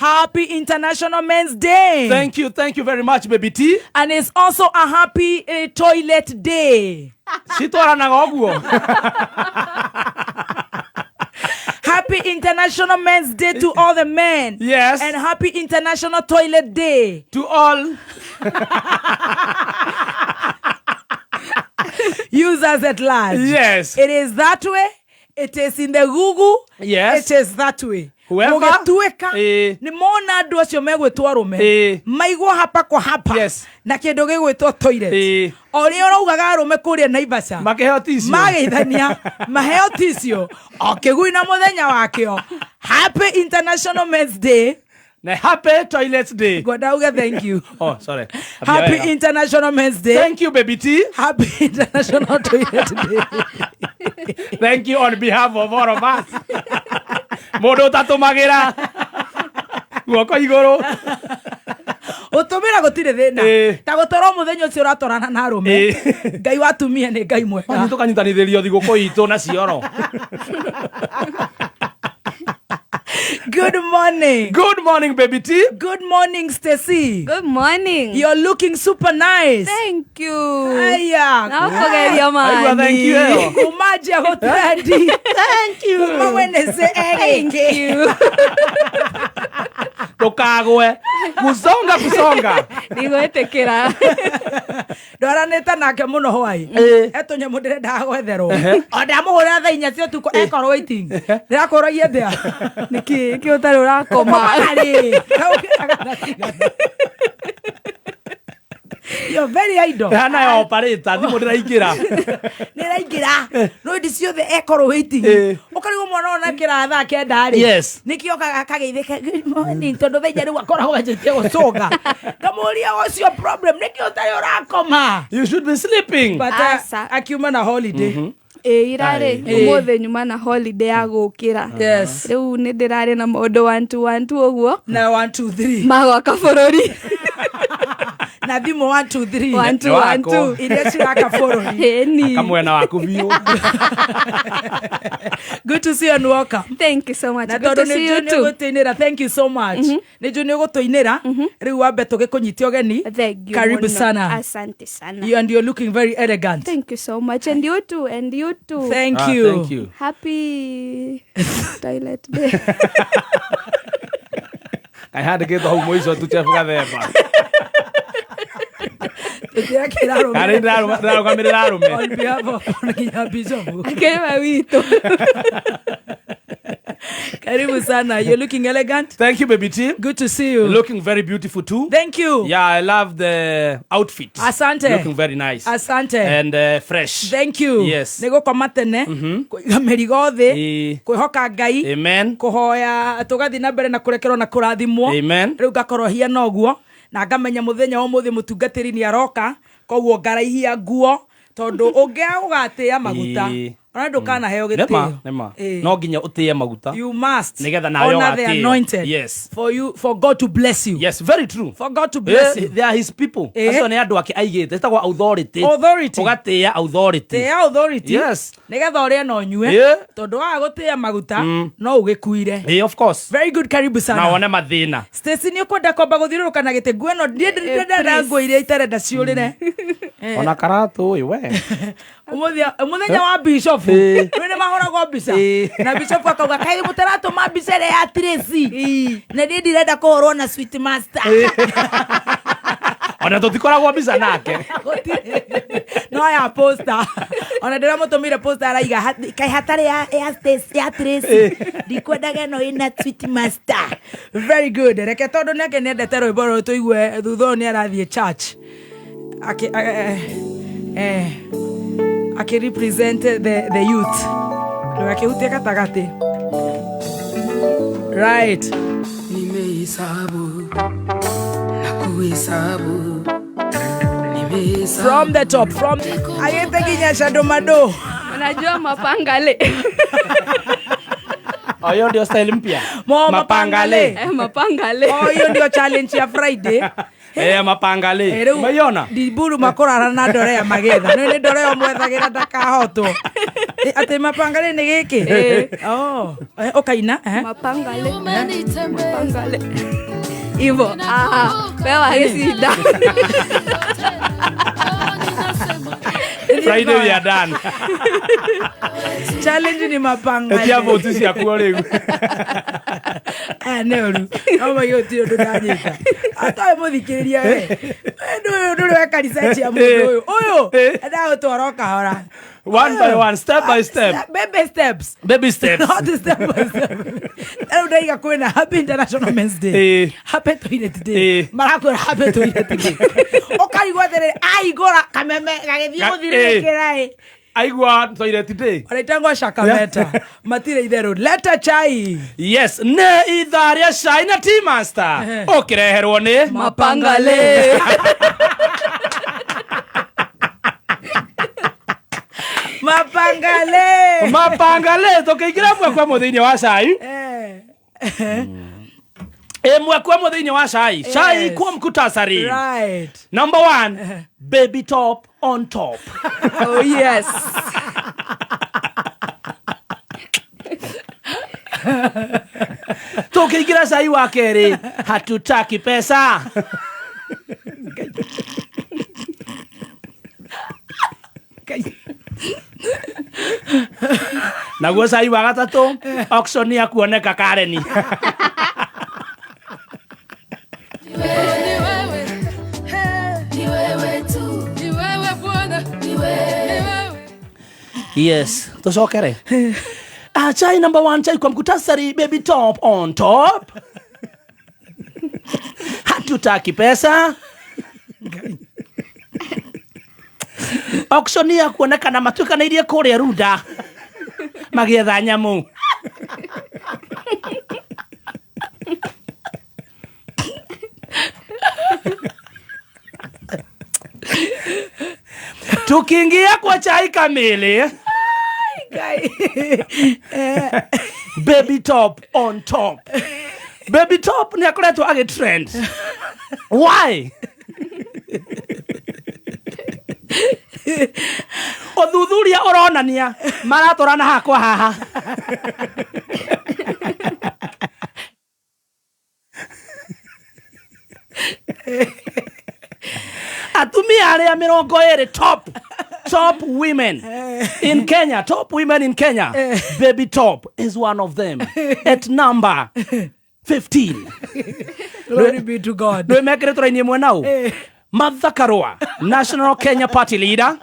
Happy International Men's Day. Thank you, thank you very much, baby T. And it's also a happy toilet day. Citwaranaga ũguo. Happy International Men's Day to all the men. Yes. And happy International Toilet Day. To all users at large. Yes. It is that way. It is in the Google. Yes. It is that way. Whoever- Gũgĩtuĩka Ĩĩ. nĩ mona andũ acio megwĩtwo arũme Ĩĩ. maigwo hapa kwa hapa Yes. na kĩndũ gĩgwĩtwo toilet Ĩĩ. o ũrĩa ũraugaga arũme kũrĩa Naivasha Makĩheo tissue. mageithania maheo tissue o kĩgui na mũthenya wakĩo. Happy International Men's Day. Na happy toilet day. Ngwenda uge thank you. Oh, sorry. Happy Wega. International Men's Day. Thank you, baby T. Happy International Toilet Day. Thank you on behalf of all of us. Mũndũ ũtatũmagĩra guoko igũrũ. Ũtũmĩra gũtirĩ thĩna. Ĩĩ. Ta gũtwarwo mũthenya ũcio ũratwarana na arũme. Ĩĩ. Ngai wa atumia nĩ Ngai mwega. Wanyu tũkanyitanithĩrio thigũkũ itũ na cioro. Good morning. Good morning, baby T. Good morning, Stacy. Good morning. You're looking super nice. Thank you. Aya. Na ũkũgeria Aigua thank you ĩyo. Kuma njia gũtrendi. Thank you. Kuma Wednesday Thank ĩrĩngĩ. you. Ndũkagwe. Kusonga kusonga. Ndigwĩtĩkĩra. Ndwaranĩte nake mũno hwai. Ĩĩ. He tũnyamũ ndĩrendaga gwetherwo. O ndamũhũrĩra thaa 4 cia ũtukũ ekorwo waiting. Ndĩrakũragia atĩa? Nĩkĩ kĩ ũtarĩ ũrakoma? Rĩ. You're very idle. Hana ya operator thimũ ndĩraingĩra. Nä raingä no hindi ciothe ekorwo waiting. Ĩĩ. Ũkarigwo mwana ona kĩra thaa 9 rĩ Yes. nĩkĩo kageithĩka good morning tondũ thaa 4 rĩu akoragwo anjĩtie gũcũnga ngamũria, "What's your problem? Nĩkĩ ũtarĩ ũrakoma?" You should be sleeping. But Aca. akiuma na holiday. Ĩ irarĩ Ĩĩ. ũmũthĩ nyuma na holiday ya gũkĩra. Yes. Rĩu nĩ ndĩrarĩ na maũndũ one two one two ũguo Na 1 2 3 magwaka bũrũri. Na thimũ 1 2 3 One two one two. Iria ciraka bũrũri. Ĩni. Kamwena waku biũ. Good to see you and welcome. Thank you so much. Na Good tondũ to nĩ see you njũĩ nĩ too. ũgũtũinĩra, thank you so much, nĩ njũĩ nĩ ũgũtũinĩra rĩu wambe tũgĩkũnyitia ũgeni. Thank you Karibu mũno. sana. Asante sana. You, and you're looking very elegant. Thank you so much. And you too. And you too. Thank Ah, you. thank you. Happy toilet day. Kaĩ handĩkĩtwo hau mũico tu Chef Gathemba. Tũtirekĩra arũme. Karĩ ndĩrarũgamĩrĩra arũme. On behalf of nginya bishop. Akĩrĩwe witũ. Karibu sana. You're looking elegant. Thank you, baby T. Good to see you. Looking very beautiful too. Thank you. Yeah, I love the outfit. Asante. Looking very nice. Asante. And fresh. Thank you. Yes. Nĩ gũkoma tene, kũiga mĩrigo thĩ, Ĩĩ. kwĩhoka Ngai, Amen. kũhoya tũgathiĩ na mbere na kũrekerwo na kũrathimwo. Amen. Rĩu ngakorwo hiana ũguo na ngamenya mũthenya wa ũmũthĩ mũtungatĩri nĩ aroka, koguo ngaraihia nguo tondũ ũngĩaga gũgatĩĩa maguta Ĩĩ. ona ndũkanaheo Nĩma, gĩtĩo. nĩma. Ĩĩ. No nginya ũtĩe maguta. You must Nĩgetha nawe honor the ũgatĩĩo. anointed. Yes. For you, for God to bless you. Yes, very true. For God to bless Eh, you. they are his people. Eh. Acio nĩ andũ ake aigĩte. Citagwo authority. Authority. Ũgatĩĩa authority. Tĩĩa authority. Yes. Nĩgetha ũrĩe na ũnyue. Ĩĩ. Tondũ waga gũtĩĩa maguta no ũgĩkuire. Eh, of course. Very good, karibu sana. Na wone mathĩna. Stacy, nĩ ũkwenda kwamba gũthiũrũrũka na gĩtĩ nguo ĩno? Niĩ ndĩrenda Please. nguo iria itarenda ciũrĩre. Ona karatũ ũyũ we. Ũmũthĩ mũthenya wa bishop Ĩĩ. rĩu nĩ mahũragwo mbica Ĩĩ. na bishop akauga, "Kaĩ mũtaratũma mbica ĩrĩa ya Tracy? Na niĩ ndirenda kũhũrwo na sweet master." Ona tũtikoragwo mbica nake. No ya poster, ona ndĩramũtũmire poster araiga, "Kaĩ hatarĩ ya Stacy, ya Tracy? Ndikwendaga ĩno ĩna sweet master." Very good. Reke tondũ nĩake nĩendete rwĩmbo rũrũ tũigue thutha ũyũ nĩ arathiĩ church akĩ akĩ represent the youth. Ndũgakĩhutie gatagatĩ, right? Nimehesabu na kuhesabu, nimehesabu. From the top, from agĩte nginya Shadow Mado. Unajua mapangale. Oh, hiyo ndio style mpya. Mo mapangale. Eh, mapangale. Oh, hiyo ndio challenge ya Friday. Eh, mapangale. Rĩu Umeiona? Ndiburu makũrara na ndorea magĩetha nĩ ndorea mwethagĩra ndakahotwo. Eh, atĩ mapangale nĩ gĩkĩ. Oh, eh, ũkaina eh. Mapangale. Mapangale. Hivyo. Ah, wewe gĩcinda. Friday we are done. Challenge ni mapangale. Etia voti ciakuo rĩu. Aya nĩ ũru no maige gũtirĩ ũndũ ndanyita atoĩ mũthikĩrĩria we ndũyũ ndũrĩ weka research ya mũndũ ũyũ ũyũ endaga gũtwara o kahora. One by one, step by step. Baby steps. Baby steps. Not step by step. Rĩu ndaiga kwĩna Happy International Men's Day. Eh. Happy Toilet Day. Eh. Marakwĩra Happy Toilet Day. Ũkarigwo atĩrĩrĩ aigũra kameme gagĩthiĩ gũthirĩrĩkĩra ĩ. Aigua toilet day. Wanaitangwa shakameta matirĩ itherũ leta chai. Yes, nĩ ithaa rĩa cai na Tea Master. Ũkĩreherwo nĩ Mapangale. Mapangale. Mapangale tũkĩingĩra ĩmwe kwa ĩmwe thĩinĩ wa cai. Eh. Ĩmwe kwa ĩmwe thĩinĩ wa cai. Cai Yes. kwa mkutasari. Right. Number one, baby top on top. Oh yes. Tukiingira cai wa kerĩ, hatutaki pesa. Naguo cai wa gatatũ, auction ya kuoneka Kareni. Yes, tucokere. Ah, chai number one, chai kwa mkutasari, baby top on top. Hatutaki pesa. Auction ya kuonekana matuĩkanĩirie kũrĩa Runda magĩetha nyamũ. Tukiingia kwa chai kamili, baby top on top. Baby top nĩ akoretwo agĩ trend. Why? Ũthuthuria ũronania maratwarana haha kwa haha. Atumia arĩa 20 top women in Kenya, top women in Kenya, baby top is one of them at number 15. Glory be to God. Nĩ mekĩrĩtwo raini ĩmwe nau Martha Karua, National Kenya Party leader.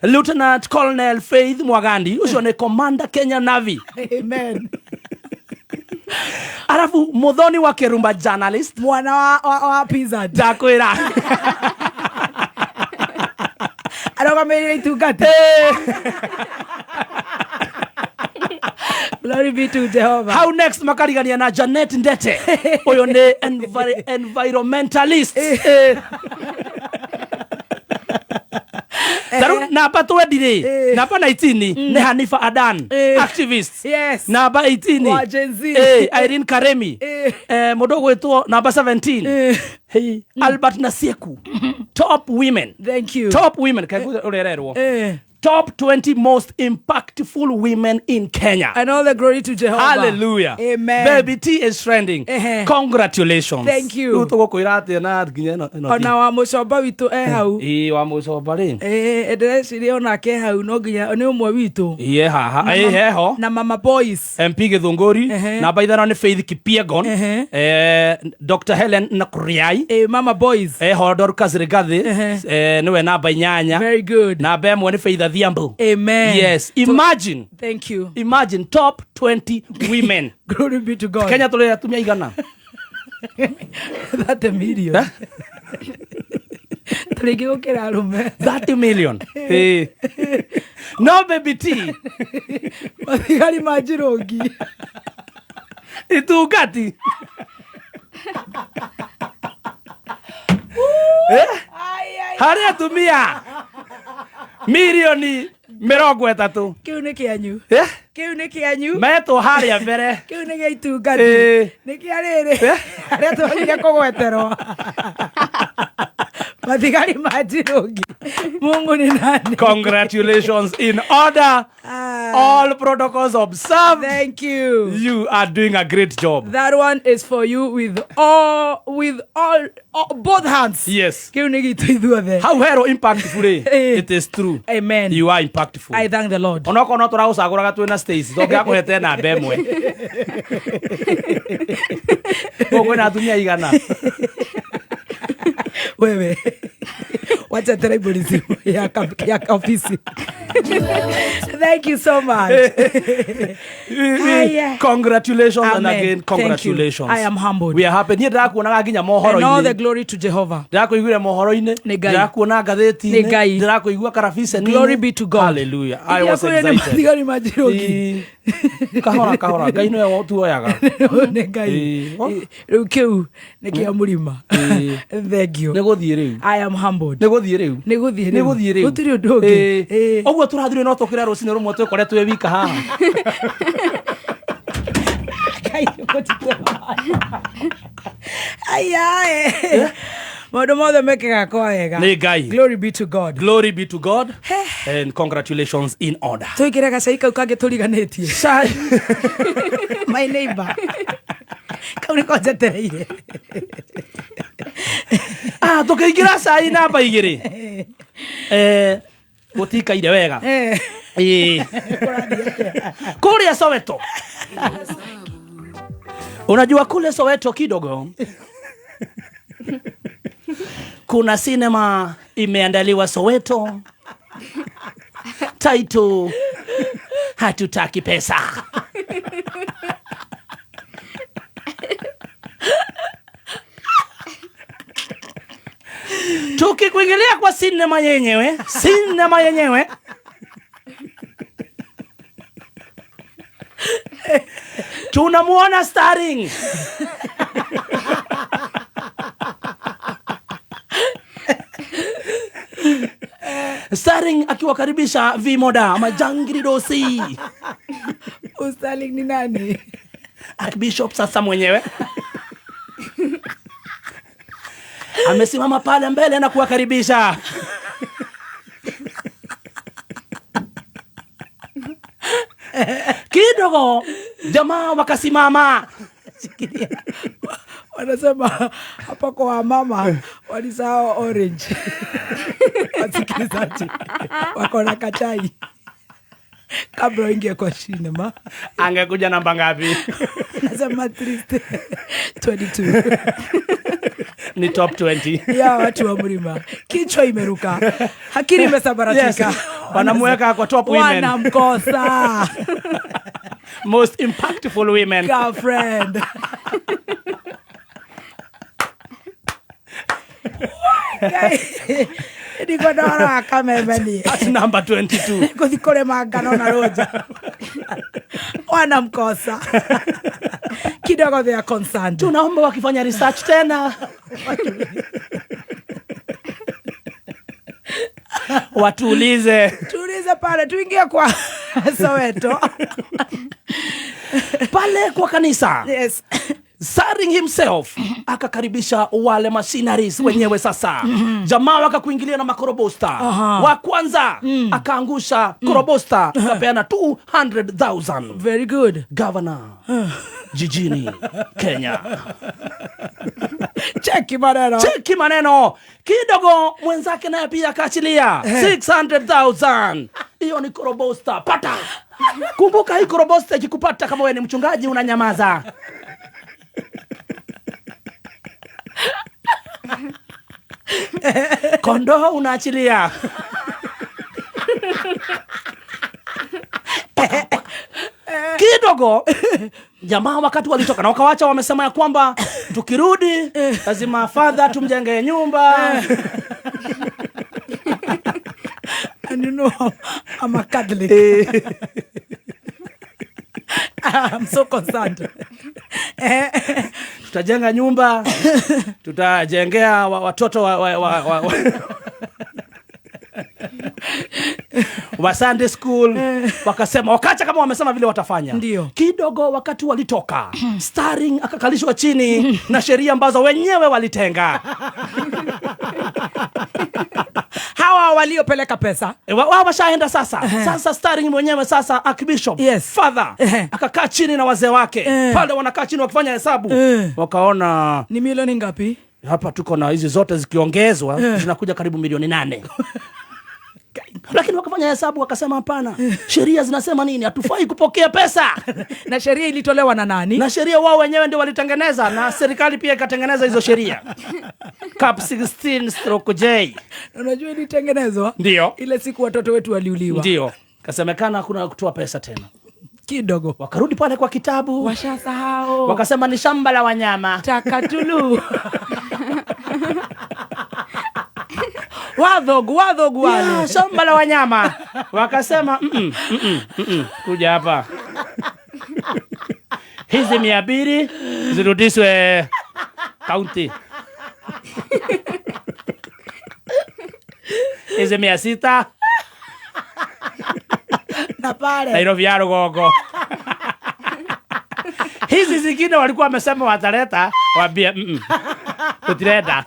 Lieutenant Colonel Faith Mwagandi, ũcio nĩ Commander Kenya Navy. Amen. Arafu Muthoni wa Kirumba journalist. Mwana wa pizza. Ndakwĩra. Arũgamĩrĩire itungata. Glory be to Jehovah. How next makarigania na Janet Ndete. Ũyũ nĩ environmentalist. Taru namba 20 rĩ, namba 19 nĩ Hanifa Adan, activist. Yes. Namba 18 Wa Gen Z. Irene Karemi. Mũndũ ũgwĩtwo namba 17. Hey, Albert Nasieku. Top women. Thank you. Top women kaĩ ũrererwo. Eh. Top 20 most impactful women in Kenya. And all the glory to Jehovah. Hallelujah. Amen. Baby T is trending. Ehe. Congratulations. Thank you. Rĩu tũgũkwĩra atĩa na nginya ĩno Ona wa mũcomba witũ e hau. Ĩĩ wa mũcomba rĩ. Eh, ndĩreciria onake e hau no nginya nĩ ũmwe witũ. Iye haha. Ĩĩ heho. Na mama boys. MP Githunguri. Ehe. Namba 5 nĩ Faith Kipyegon. Ehe. Dr. Helen Nakuriai. Eh, mama boys. Eho Dorcas Rigathi. Ehe. Nĩwe namba 8. Very good. Namba 1 nĩ Faith Adhiambo. Amen. Yes. Imagine. Thank you. Imagine top 20 women. Glory be to God. Kenya tũrĩ atumia igana. 30 million. Tũrĩngĩ gũkĩra arũme. 30 million. Eh. No baby T. Mathigari ma njirũngi. Itungati. Eh? Harĩ atumia mirioni 30. Kĩu nĩ kĩanyu. Eh? Kĩu nĩ kĩanyu. Metwo harĩa mbere. Kĩu nĩ gĩa itungati. Ĩĩ. Nĩ kĩa rĩrĩ arĩa twagire kũgweterwo mathigari ma Njirũngi. Mungu ni nani? Congratulations in order. Ah. All protocols observed. Thank you. You are doing a great job. That one is for you with all both hands. Yes. Kĩu nĩ gitũ ithuothe. Hau hero impactful rĩ. Ĩĩ. It is true. Amen. You are impactful. I thank the Lord. Onokorwo no tũragũcagũraga twĩ na Stacy, tũngĩakũhete namba ĩmwe. Gũkũ kwĩna atumia igana. Wewe wacha tribalism ya ofisi. Thank you so much. Aya. Congratulations and Amen. again Thank you. congratulations. I am humbled. We are happy. Niĩ ndĩrakuonaga nginya And all the mohoro-inĩ. glory to Jehovah. Ndĩrakũiguire mohoro-inĩ. Nĩ Ngai. Ndĩrakuona ngathĩti-inĩ. Nĩ Ngai. Ndĩrakũigua karabiceni. Glory be to God. Hallelujah. I was Iria kũrĩ nĩ excited. mathigari ma Njirũngi. Ĩĩ. Kahora kahora Ngai nĩwe tuoyaga. Nĩ Ngai. Ĩĩ. Rĩu kĩu nĩ kĩa mũrima. Ĩĩ. Thank you. Nĩ gũthiĩ rĩu. I am humbled. Nĩ gũthiĩ rĩu. Nĩ gũthiĩ Nĩ rĩu. gũthiĩ rĩu. Gũtirĩ ũndũ ũngĩ. Ĩĩ. Ĩĩ. Ũguo tũrathire no tũkĩre rũcinĩ rũmwe twĩkore twĩ wika haha. Ngai aya maũndũ mothe mekĩkaga kwa wega. Nĩ Ngai. Glory be to God. Glory be to God and congratulations in order. Tũingĩre gacai kau kangĩ tũriganĩtie. Cai. My neighbor kau nĩko njetereire. Ah, tũkĩingĩra cai namba 2. Gũtikaire wega. Ĩĩ. Kũrĩa Soweto. Unajua kule Soweto kidogo kuna sinema imeandaliwa Soweto, title Hatutaki Pesa. Tukikuingilia kwa sinema yenyewe tunamuona starring akiwakaribisha Vimoda Majangiri Dosi. Ustarling ni nani? Archbishop sasa mwenyewe amesimama pale mbele na kuwakaribisha. Kidogo jamaa wakasimama. Shikilia. Wanasema hapa kwa wamama walisahau orange. Wasikilizaji wako na kachai kabla uingie kwa cinema. Angekuja namba ngapi? Nasema at least 22. Ni top 20. Ya watu wa mlima, kichwa imeruka, akili imesambaratika. Yes. Wanamuweka kwa top women. Wanamkosa. Most impactful women. Girlfriend. Ndiko ndora kameme niĩ. At number 22. Gũthi kũrĩma ngano na rũnja, wanamkosa kidogo, they are concerned. Tunaomba wakifanya research tena watuulize. Tuulize pale tuingie kwa Soweto. Pale kwa kanisa. Yes. Starring himself akakaribisha wale machineries wenyewe sasa. Jamaa wakakuingilia na makorobosta. Wa kwanza akaangusha korobosta, akapeana 200,000. Very good. Governor jijini Kenya. Cheki maneno. Cheki maneno kidogo, mwenzake naye pia akaachilia 600,000. Hiyo ni korobosta pata. Kumbuka hii korobosta ikikupata kama wewe ni mchungaji unanyamaza. Kondoo unaachilia. Kidogo jamaa wakati walitoka na wakawacha wamesema ya kwamba tukirudi lazima father tumjenge nyumba. And you know I'm a Catholic. I'm so concerned. Tutajenga nyumba, tutajengea watoto wa Wa Sunday school wakasema, wakacha kama wamesema vile watafanya. Ndio. Kidogo wakati walitoka, Starring akakalishwa chini na sheria ambazo wenyewe walitenga. Hawa waliopeleka pesa. E, wao washaenda sasa. Sasa Starring mwenyewe sasa Archbishop Father akakaa chini na wazee wake pale, wanakaa chini wakifanya hesabu, wakaona Ni milioni ngapi? Hapa tuko na hizi zote zikiongezwa zinakuja karibu milioni 8. Lakini wakafanya hesabu wakasema hapana, sheria zinasema nini? Hatufai kupokea pesa. Na sheria ilitolewa na nani? Na sheria wao wenyewe ndio walitengeneza, na serikali pia ikatengeneza hizo sheria, Cap 16/J. Unajua ilitengenezwa Ndio. ile siku watoto wetu waliuliwa. Ndio kasemekana hakuna kutoa pesa tena. Kidogo Wakarudi pale kwa kitabu, washasahau, wakasema ni shamba la wanyama. Takatulu wathogu wathogu wale. Yeah, shamba la wanyama, wakasema kuja hapa, hizi 200 zirudishwe kaunti, hizi 600 na pale Nairobi ya rũgongo, hizi zingine walikuwa wamesema wataleta, wambie tutirenda.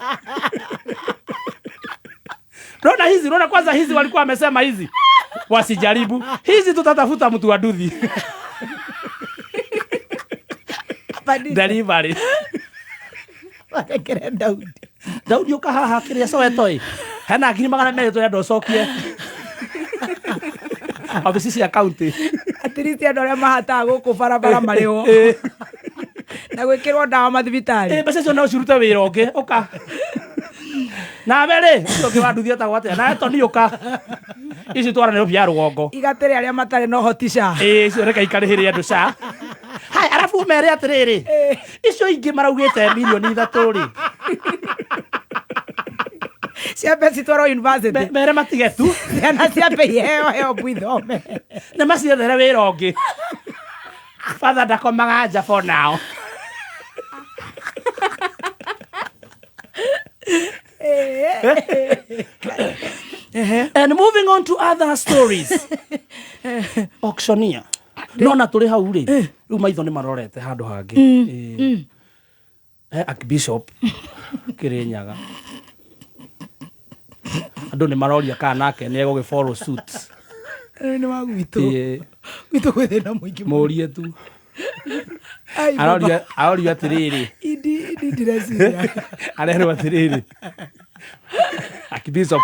Rona hizi, rona kwanza hizi walikuwa wamesema hizi wasijaribu hizi, tutatafuta mtu wa nduthi delivery. Warekere Daudi. Daudi, ũka haha kĩrĩa Soweto ĩ hena 200,000 tũrenda ũcokie obici cia kaunti. At least andũ arĩa mahataga gũkũ barabara marĩhwo na gwĩkĩrwo ndawa mathibitarĩ. Mbeca icio no cirute wĩra ũngĩ. Ũka nawe rĩ, ũcio ũngĩ wa nduthi etagwo atĩa? Nawe Toni, ũka, ici twara Nairobi ya rũgongo. Igatĩre arĩa matarĩ na ũhoti ca. Ĩĩ, icio reke ikarĩhĩre andũ ca. Haya, arabu mere atĩrĩrĩ, icio ingĩ maraugĩte milioni 3 rĩ, Ciambe citwarwo university. Mere matige tu. Ciana ciambe iheo heo ithome. Nĩ maciethere wĩra ũngĩ. Father ndakomaga nja for now. And moving on to other stories, auctioneer no na tũrĩ hau rĩ, rĩu maitho nĩ marorete handũ hangĩ. Ĩĩ. He Archbishop Kĩrĩnyaga, andũ nĩ maroria kana nake nĩ egũgĩ follow suit. Nĩ wa gwitũ. Ĩĩ. Gwitũ gwĩ thĩna mũingĩ mũno. Mũrie tu. Ai, baba. Arorio atĩrĩrĩ, Idi idi ndireciria. Arerwo atĩrĩrĩ, Archbishop,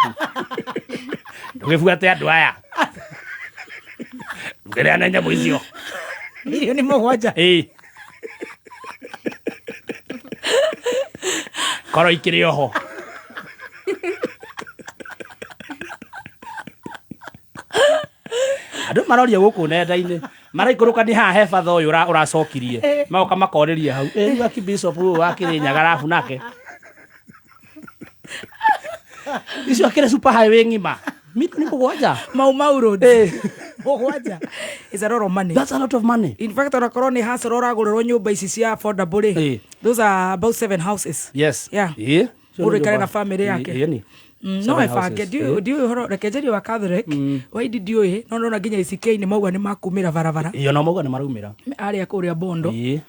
ndũgĩbuate andũ aya, ndũkĩrĩane nyamũ icio. 7 milioni. Ĩĩ, korwo ikĩrĩ oho. Andũ maroria gũkũ nenda-inĩ, maraikũrũka nĩ haha he batha ũyũ ũracokirie, magoka makorĩria hau. Ĩ, rĩu Archbishop ũyũ wa Kĩrĩnyaga arabu nake icio akĩrĩ super highway ng'ima 7 milioni. Mau Mau Road. Ĩĩ. 7 is a lot of money. That's a lot of money. In fact, onakorwo nĩ hasara ũragũrĩrwo nyũmba ici cia affordable rĩ, those are about seven houses. Yeah. Ĩĩ. Mũndũ aikare na family yake. Ĩĩ, ni. No Seven ĩbange. houses. Ĩĩ. Ndiũĩ ũhoro, reke njarie wa Catholic waindi, ndiũĩ, no ndona nginya ICK nĩ mauga nĩ makumĩra barabara. Ĩĩ, ona mauga nĩ maraumĩra. Arĩa kũrĩa Bondo Ĩĩ.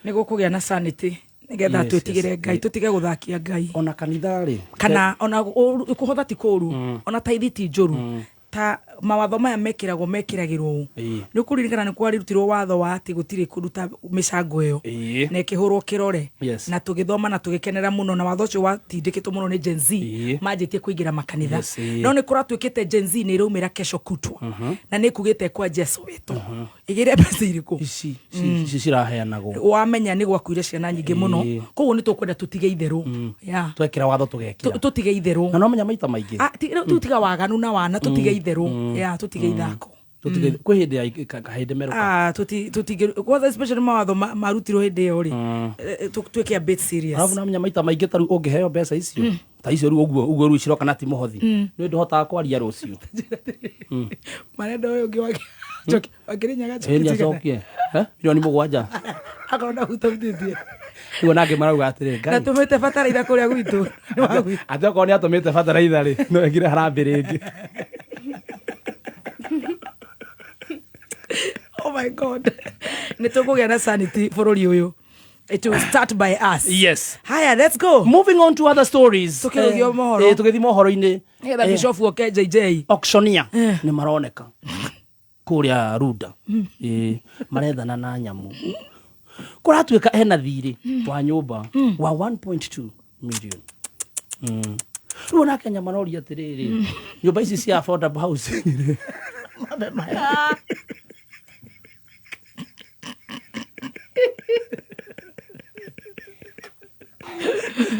nĩ gũkũgĩa na sanity nĩgetha twĩtigĩre Ngai, tũtige gũthakia Ngai. Ona kanitha rĩ, Kana ona kũhotha ti kũru, ona taithi ti njũru, ta mawatho maya mekĩragwo mekĩragĩrwo ũũ. Nĩ ũkũririkana nĩ kwarutirwo watho wa atĩ gũtirĩ kũruta mĩcango ĩyo na ĩkĩhũrwo kĩrore, na tũgĩthoma na tũgĩkenera mũno, na watho ũcio watindĩkĩtwo mũno nĩ Gen Z manjĩtie kũingĩra makanitha. Yes, ĩĩ. No nĩ kũratuĩkĩte Gen Z nĩ ĩraumĩra kesho kutwa na nĩ kugĩte kwanjia Soweto ĩgĩre mbeca irĩkũ. Ici ciraheanagwo. Wamenya nĩ gwakuire ciana nyingĩ mũno. Koguo nĩ tũkwenda tũtige itherũ. Yeah. Twekĩra watho tũgekĩra. Tũtige itherũ. Na no menya maita maingĩ Ah, rĩu tiga waganu na wana, tũtige itherũ, yeah, tũtige ithako. Kwĩ hĩndĩ ya kahĩndĩ merũka. Ah, tũtige kwanza, especially mawatho marutirwo hĩndĩ ĩyo rĩ, tuĩke a bit serious. Arabu namenya maita maingĩ ta rĩu ũngĩheo mbeca icio ta icio rĩu ũguo ũguo rĩu ciroka na ti mũhothi, nĩ ndũhotaga kwaria rũciũ. Marenda ũyũ ũngĩ wakĩrĩnyaga. Ĩĩ, nĩacokie 7 milioni. Akorwo ndahutahutĩtie. Rĩu ona angĩ marauga atĩrĩ, Na Ngai tũmĩte bataraitha kũrĩa gwitũ. Nĩ wa gwitũ. Atĩ okorwo nĩ atũmĩte bataraitha rĩ, no ekire harambĩ rĩngĩ. My God, nä tå kå gä a na sanity bå rå ri å yå. It will start by us. Yes. Haya, let's go. Moving on to other stories. Tũkĩrũgia mohoro. Tũgĩthiĩ mohoro-inĩ. Nĩgetha bishop oke JJ. Auctioneer nĩ maroneka kũrĩa Runda. Marethana na nyamũ. Kũratuĩka ena thirĩ wa nyũmba wa 1.2 million. Rĩu ona Kenya maroria atĩrĩrĩ, nyũmba ici cia affordable housing rĩ,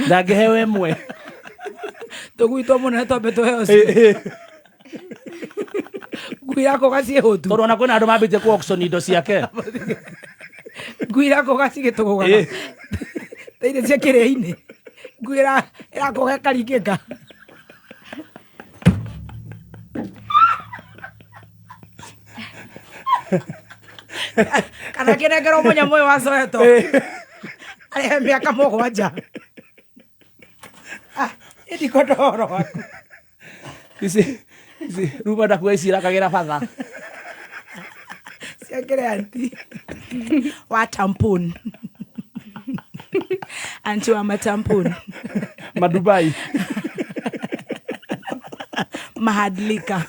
ndangĩheo ĩmwe? Tũgui twa mũnene twambe tũheo ngui yakũga ciĩhũtu. Tondũ ona kwĩna andũ mambĩtie ku auction indo ciake. Ngui ĩrakũga cigĩtũgũgaga thĩinĩ cia kĩrĩa-inĩ, ngui ĩrakũga ĩkaringĩka. Kana kĩnengerwo mũnyamũ ũyũ wa Soweto arĩhe mĩaka 7. Ah, ndikwenda ũhoro waku. Ici ici rĩu ndakuga ici irakagĩra batha. Cia kĩrĩa, anti wa tampon, anti wa matampon. Madubai. Mahadlika.